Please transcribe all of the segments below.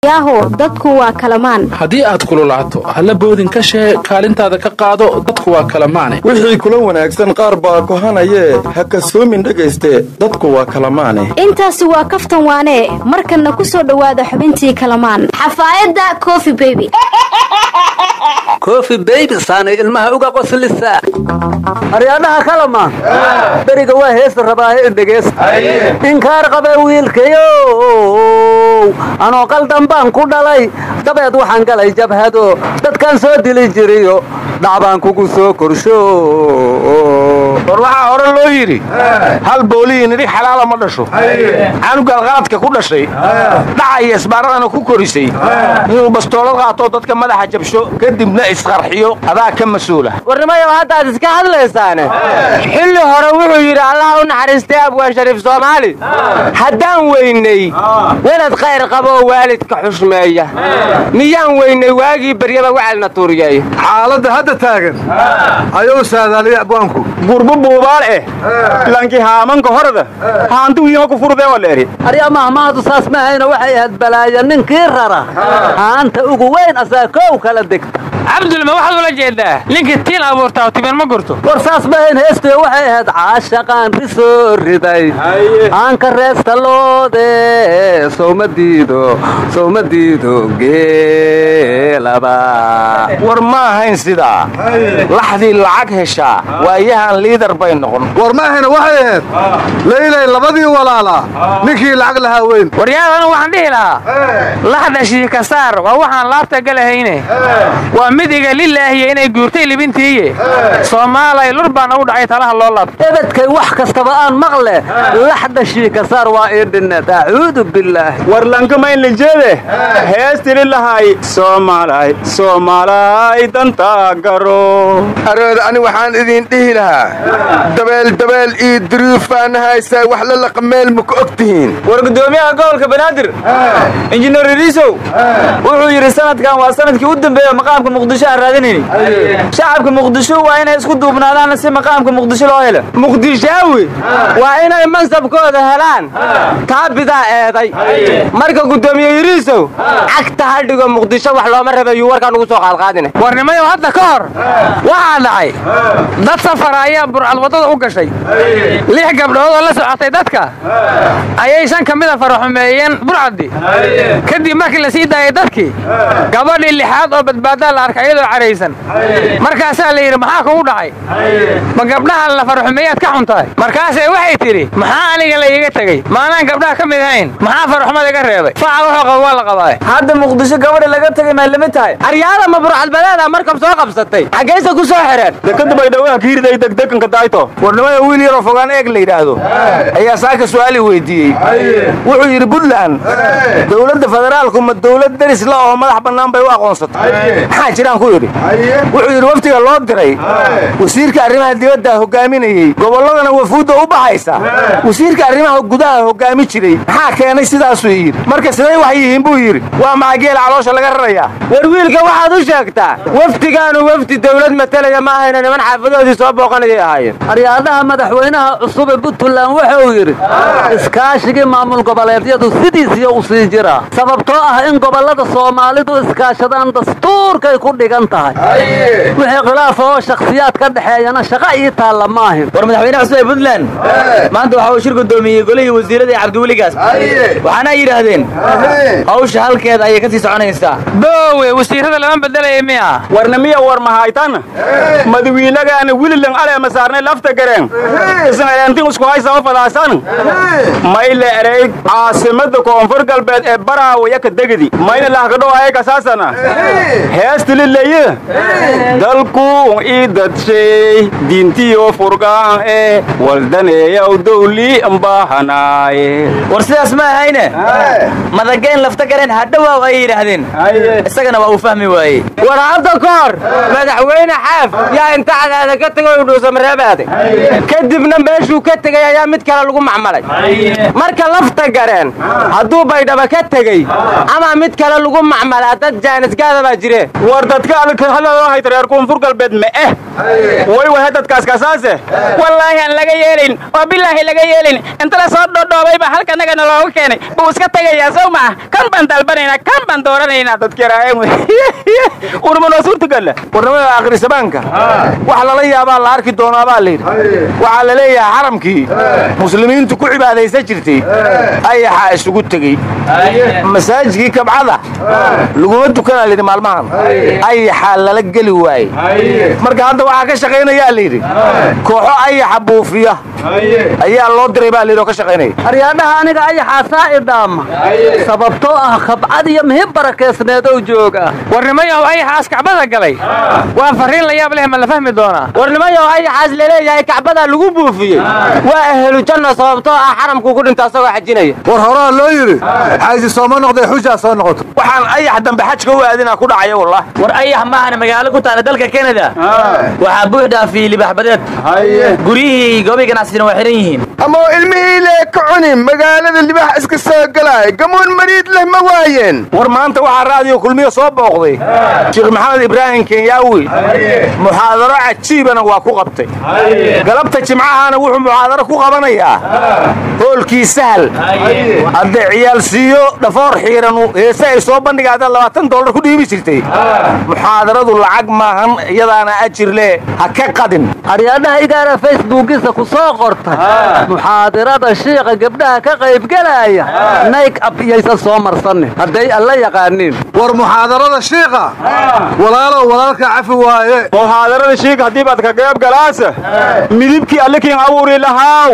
Yaaho, dadku waa kalamaan. Haddii aad kululaato, halla boodin ka shee, kaalintaada ka qaado, dadku waa kalamaane. Wixii kula wanaagsan qaar baa kohanayee, ha kasoomin dhegayste, dadku waa kalamaane. Intaasi waa kaftan waanee. Markanna ku soo dhowaada xubintii Kalamaan, xafaayadda Coffee Baby. Coffee Baby saanay ilmaha uga qoslisa. Aryaadhaha Kalamaan, beriga waa heesta rabaahe indhegees inkaar qabe wiilkayo anoo qaldan baan ku dhalay, dabeed waxaan galay jabhado, dadkaan soo dili jiriyo dhacbaan kugu soo korsho. War waxaa hore loo yidhi, hal boolihii nidhig xalaala ma dhasho. Canugaad qaladka ku dhashay, dhacaya isbaaradana ku korisay, inuu bastoolad qaatoo dadka madaxa jabsho kadibna isqarxiyo, adaa ka mas-uula. Warnimayow, haddaad iska hadlaysaane, xilli hore wuxuu yidhi Allaha u naxariistay Abwaan Shariif Soomaali, haddaan weynay welad khayr qaboo waalidka xushmeeya, miyaan weynay waagii baryaba wacalna tuuriyeey? Xaaladda hadda taagan ayuu saadaaliya abwaanku. Gurbu buubaal eh lanki haamanka horada haantu wiima ku furdee waleeri. Aryaa, mahmaadu saas ma ahayna, waxay ahayd balaayo ninkii rara haanta ugu weyn asaa kow kala degta. Cabdul, ma waxaad ula jeedaa ninkii tiin abuurtaa timir ma gurto? War saas ma ahayn heestuy, waxay ahayd caashaqaan risoo riday aanka reesta loode, sowma diido, sowma diido geelaba. War ma ahayn sidaa, laxdii lacag heshaa waayahan liidar bay noqon. War ma ahayna, waxay ahayd laylay labadii walaalaa ninkii lacag lahaa weyn. Waryaad, anu waxaan dhihi lahaa laxda shiika saar waa waxaan laabta galahayne, waa midiga lilaahiye inay guurtay libintiiye, Soomaalay lur baa nagu dhacay, talaha loo laabto. Ebedkay wax kastaba aan maqle, laxda shiika saar waa ii dhinneed, acuudu billaah. War lankamaynlijeede heestili lahay, Soomaalay Soomaalay danta garo. Arood, ani waxaan idin dhihi lahaa, dabeel dabeel iyo duruufaana haysaa, wax la laqameel ma ku og tihiin? War gudoomiyaha gobolka Banaadir, Injineer Iriisow, wuxuu yidhi sanadkan waa sanadkii u dambeeya maqaamka Muqdisho aan raadinayni, shacabka Muqdisho waa inay isku duubnaadaan si maqaamka Muqdisho loo helo. Muqdishaawi waa inay mansabkooda helaan, taabidaa eeday. Marka gudoomiye Yiriisow cagta ha dhigo, Muqdisho wax looma rabayuu warkaan ugu soo qaadqaadina. Warnimayow, hadda ka hor waxaa dhacay dad safara ayaa burcad waddada u gashay. Lix gabdhood oo la socotay dadka ayay shan ka mida faraxumeeyeen burcaddii. Kadib markii la sii daayay dadkii, gabadhii lixaad oo badbaadaa la arkay iyadoo caraysan. Markaasaa la yidhi, maxaa kugu dhacay? Ma gabdhahan la faraxumeeyaad ka xun tahay? Markaasee waxay tidhi, maxaa aniga la iiga tegey? Maanaan gabdhaha ka mid ahayn? Maxaa faraxumada iga reebay? Faca wuxuu qaba waa la qabaa. Hadda Muqdisho gabadha laga tegay may lamid tahay? Aryaada, ma burcadbadeeda markab soo qabsatay? Xaggayse ku soo xidheen? Dekada Baydhawaa kiiriday degdeganka daayto. Warnimada, wiil yaroo Fogaan Eeg la yidhaahdo ayaa saaka su'aali weydiiyey. Wuxuu yidhi, Puntland dowladda federaalku ma dowlad deris la oo madax bannaan bay u aqoonsatay? Maxaa jiraan ku yidhi. Wuxuu yidhi, waftiga loo diray wasiirka arrimaha dibadda hogaaminayey, gobolladana wafuudda u baxaysa wasiirka arrimaha gudaha hogaami jiray, maxaa keenay sidaasuu yidhi. Marka siday wax yihiin buu yidhi, waa macageela caloosha laga rarayaa. War wiilka waxaad u sheegtaa, wafdigaanu wafdi dawlad matalaya ma ahayna, niman xaafadoodii soo booqanayay ahaayeen. Aryaadhaha, madaxweynaha cusub ee Puntland wuxuu yidhi iskaashigii maamul goboleedyadu sidiisiyo u sii jiraa, sababtoo ah in gobollada Soomaalidu iskaashadaan dastuurkay ku dhigan tahay, wixii khilaafa oo shakhsiyaad ka dhexeeyana shaqa ii taalla maahin. War madaxweynaha cusub ee Puntland maanta waxa uu shir gudoomiyey golihii wasiirada ee Cabdiweligaas, waxaana ay yidhaahdeen hawsha halkeeda ayay ka sii soconaysaa. Boowe, wasiirada lama bedelaya miya? Warnamiya, war mahaytan madawiinagaana wililan ale ma saarnay lafta gareen isnaleentin isku haysama fadaasan mayle erey caasimada Koonfur Galbeed ee Baraawe yaka degdi mayna lahkadho ay kasaasana heestilileeye dalku i dadshay diintiyo furgaan ee waldaneeyaw dowli ambaahanaaye. War sidaas ma ahayne, madageen lafta gareen hadhowaaw ayay yidhaahdeen, isagana waa uu fahmi waayey. War hadda ka hor madaxweyne Xaaf yaa inta Cadaada ka tegay u Dhuusamareeb aaday, kadibna meeshuu ka tegey ayaa mid kale lagu macmalay. Marka lafta gareen hadduu Baydhaba ka tegey ama mid kale lagu macmalaa, dad jaanisgaada baa jire. War Dadka adka hadaloo hayta reer Koonfur Galbeed ma way wahay dadkaas kasaase wallaahi aan laga yeelin oo billaahi laga yeelin inta la soo dhodhoobay baa halka annagana looga keenay buu iska tagayaa sow maaha kan baan dalbanaynaa kan baan dooranaynaa dadka yaraayen unuma noo suurtagalla. Warnimada akhrisabaanka wax lala yaabaa la arki doonaa baa layidhi. Waxaa la leeyahay xaramkii muslimiintu ku cibaadaysan jirtay ayaxaa isugu tegey. Masaajidkii kabcada laguma dukanaa layidhi maalmahan ayaxaa lala geli waayey. Marka hadda waxaa ka shaqaynayaa layidhi kooxo ayaxa buufiya ayaa loo diray baa layidhi oo ka shaqaynaya. Aryaadhaha aniga ayaxaa saa idhaama sababtoo ah kabcad iyo muhim barakeysneedow jooga. Warnimayow ayaxaas kacbada galay waa fariin la yaab leh ma la fahmi doonaa? Warnimayow ayaxaas laleeyahay kacbada lagu buufiyey waa ahlu janno sababtoo ah xaramkuu ku dhinta asagoo xajinaya. War horaa loo yidhi xaaji sooma noqday xujaa soo noqoto. Waxaan ayax dambe xajka u aadinaa ku dhacaya wallah. War ayax maahana magaalo ku taala dalka Canada waxaa buux dhaafiyey libaxbadeed guryihii goobii ganacsigana waa xiran yihiin. Ama ilmihii lee ka cunin magaalada libax iska soo galaay gamuun mariid leh ma waayeen. War maanta waxaa raadiyo Kulmiye soo booqday Sheekh Maxamed Ibraahim Kenyaawi muxaadaro cajiibana waa ku qabtay. Galabta jimcahana wuxuu muxaadaro ku qabanayaa hoolkii sahal hadda ciyaalsiiyo dhafoor xiiranu heese ay soo bandhigaada $20 ku dhiibi jirtay. Muxaadaradu lacag maahan iyadaana ajir leh ha ka qadin. Aryaadhaha igaara Facebookiisa ku soo qortay muxaadarada shiiqa gabdhaha ka qaybgalaya make up iyaysan soo marsanin hadday alla yaqaaniin. War muxaadarada shiiqa walaalow walaalka cafi waaye. Muxaadarada shiiqa haddii baad ka qayb galaasa midibkii alle kiin abuuri lahaaw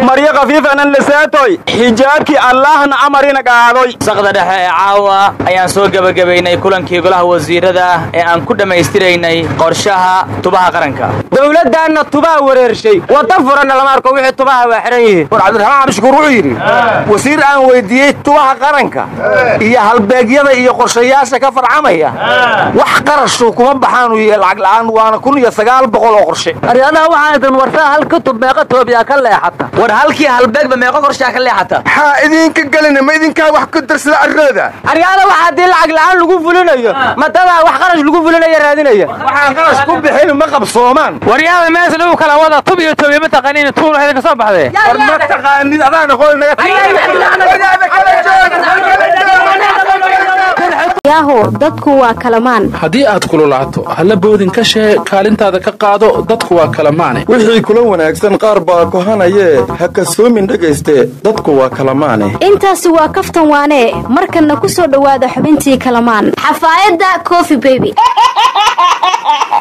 maryo khafiifanan la saatoy xijaabkii allahna amarina qaadoy. Saqda dhexe ee caawa ayaan soo gabagabaynay kulankii golaha wasiirada ee aan ku dhammaystiraynay qorshaha tubaha qaranka. Dowladdaanna tubaha wareershay wadda furanna lama arko wixii tubaha waa xiran yihiin. War Cabdiraxmaan Cabdishakuur wuxuu yidhi wasiir aan weydiiyey tubaha qaranka iyo halbeegyada iyo qorshayaasha ka farcamaya wax qarashu kuma baxaanu iyo lacag la'aan waana 1900 oo qorshe. Aryaadaha waxaan idin warsaa hal kutub meeqa toobiyaa ka leexata. War halkii halbeegba meeqa qorshaa ka leexata. Maxaa idinka gelina ma idinkaa wax ku darsada arrooda? Aryaada waxa haddii lacag la'aan lagu fulinayo madadaa wax qarash lagu fulinaya raadinaya. Waxaan qarash ku bixin ma qabsoomaan. Waryaada meesha lagu kala wada tub iyo toobiya ma taqaaniin tuur waxay ka soo baxday. War ma taqaanid adaan aqoon naga. Yaaho dadku waa kalamaan. Haddii aad kululaato hala boodin ka shee kaalintaada ka qaado dadku waa kalamaane. Wixii kula wanaagsan qaar baa kohanayee ha kasoomin dhegayste dadku waa kalamaane. Intaasi waa kaftan waane markanna ku soo dhowaada xubintii kalamaan xafaayadda Coffee Baby.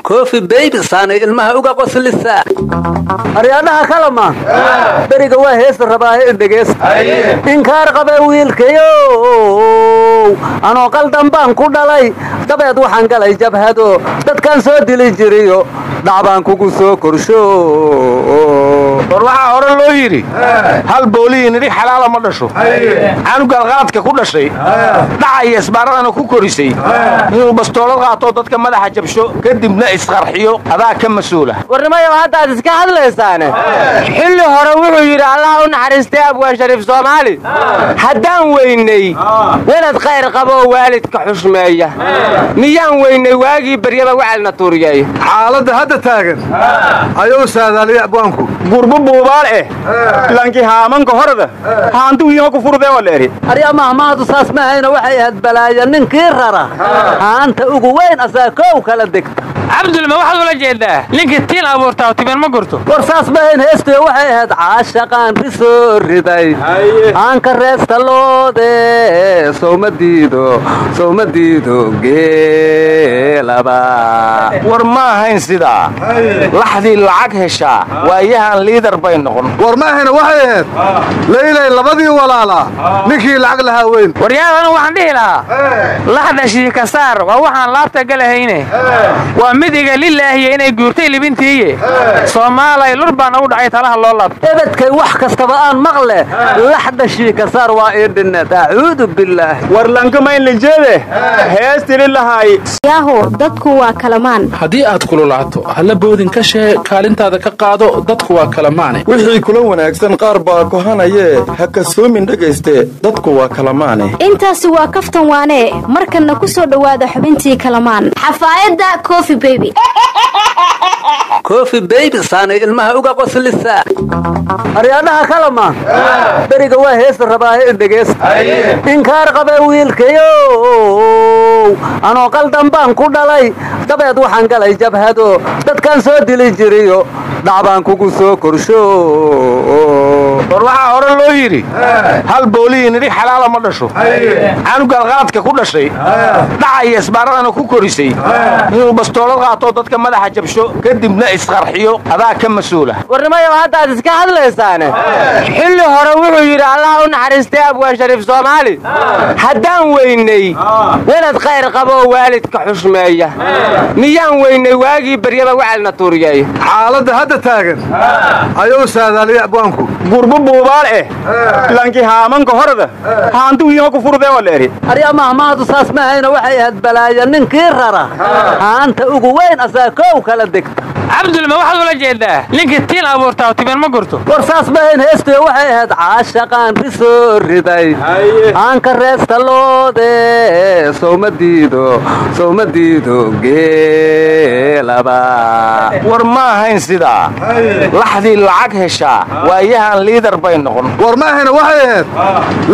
Coffee Baby saanay ilmaha uga qoslisa. Aryaadhaha kalamaan beriga waa heesa rabaahe indhegeys inkaar qabe wiilkayow anoo qaldan baan ku dhalay dabeed waxaan galay jabhado dadkaan soo dili jiriyo dhacbaan kugu soo korsho. War waxaa hore loo yidhi hal boolihii nidhig xalaala ma dhasho. Canugaad qaladka ku dhashay dhacaya isbaaradana ku korisay inuu bastoolad qaato dadka madaxa jabsho kadibna isqarxiyo adaa ka mas-uula. Warnimayow haddaad iska hadlaysaane xilli hore wuxuu yidhi allaha u naxariistay Abwaan Shariif Soomaali haddaan weynay walad khayr qaboo waalidka xushmeeya miyaan weynay waagii baryaba wacalna tuuriyay. Xaaladda hadda taagan ayuu saadaaliyay abwaanku. Gurbu buubaal lanki haamanka horada haantu wiima ku furdee waa la eri. Aryaa mahmaadu saas ma ahayna waxay ahayd balaaya ninkii rara haanta ugu weyn asaa kow kala degta. Cabdul ma waxaad ula jeedaa ninkii tiin abuurtaa oo tibeen ma gurto? War saas ma ahayn heestee waxay ahayd caashaqaan risoo riday aanka reesta loode sowma diido sowma diido geelaba. War ma ahayn sidaa laxdii lacag heshaa waayahan liidar bay noqon. War ma ahayna waxay ahayd leylay labadii walaalaa ninkii lacag lahaa weyn. Waryaadana waxaan dhihi lahaa laxda shiika saar waa waxaan laabta galahayne waa Waa midiga lilaahiye inay guurtay libintiiye. Soomaalay lur baa nagu dhacay talaha loo laabto. Ebedkay wax kastaba aan maqle laxda shiikasaar waa ii dhinneed acuudu billaah. War lankamaynlijeede heestili lahaay. Yaaho, dadku waa kalamaan. Haddii aad kululaato, hala boodin ka shee kaalintaada ka qaado, dadku waa kalamaane. Wixii kula wanaagsan qaar baa kohanayee, ha kasoomin dhegayste, dadku waa kalamaane. Intaasi waa kaftan waanee. Markanna ku soo dhowaada xubintii kalamaan, xafaayadda Coffee Baby. Coffee Baby saanay ilmaha uga qoslisa. Aryaadhaha kalamaan, beriga waa heesa rabaahe indhegeys. Inkaar qabe wiilkayow, anoo qaldan baan ku dhalay, dabeed waxaan galay jabhado, dadkaan soo dili jiriyo dhacbaan kugu soo korsho. War waxaa hore loo yidhi, hal boolihii nidhig xalaala ma dhasho. Canugaad qaladka ku dhashay, dhacaya isbaaradana ku korisay, inuu bastoolad qaatoo dadka madaxa jabsho kadibna isqarxiyo, adaa ka mas-uula. Warnimayow, haddaad iska hadlaysaane, xilli hore wuxuu yidhi Allaha u naxariistay abwaan Shariif Soomaali, haddaan weynay welad khayr qaboo waalidka xushmeeya, miyaan weynay waagii baryaba wacalna tuuriyay. Xaaladda hadda taagan ayuu saadaaliyay abwaanku. Gurbu buubaal eh lanki haamanka horada haantu wiima ku furdee waa la eri. Aryaa, mahmaadu saas ma ahayna, waxay ahayd balaaya ninkii rara haanta ugu weyn asaa koow kala degta. Cabdul, ma waxaad ula jeedaa ninkii tiin abuurtaa oo tiban ma gurto? War saas ma ahayn heestuye, waxay ahayd caashaqaan risoo riday aanka reesta loode, sowma diido, sowma diido geelaba. War ma ahayn sidaa, laxdii lacag heshaa waayahan liidar bay noqon. War ma ahayna, waxay ahayd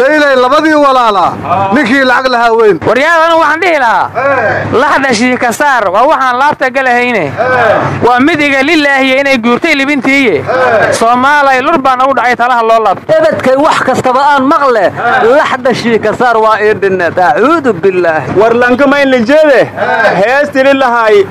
laylay labadii walaalaa ninkii lacag lahaa weyn. Waryaad, anu waxaan dhihi lahaa, laxda shiikasaar waa waxaan laabta galahayne, waa midiga lilaahiye inay guurtay libintiiye. Soomaalay lur baa nagu dhacay talaha loo laabto. Ebedkay wax kastaba aan maqle laxda shiikasaar waa ii dhinneed acuudu billaah. War lankamaynlijeede heestili lahaay.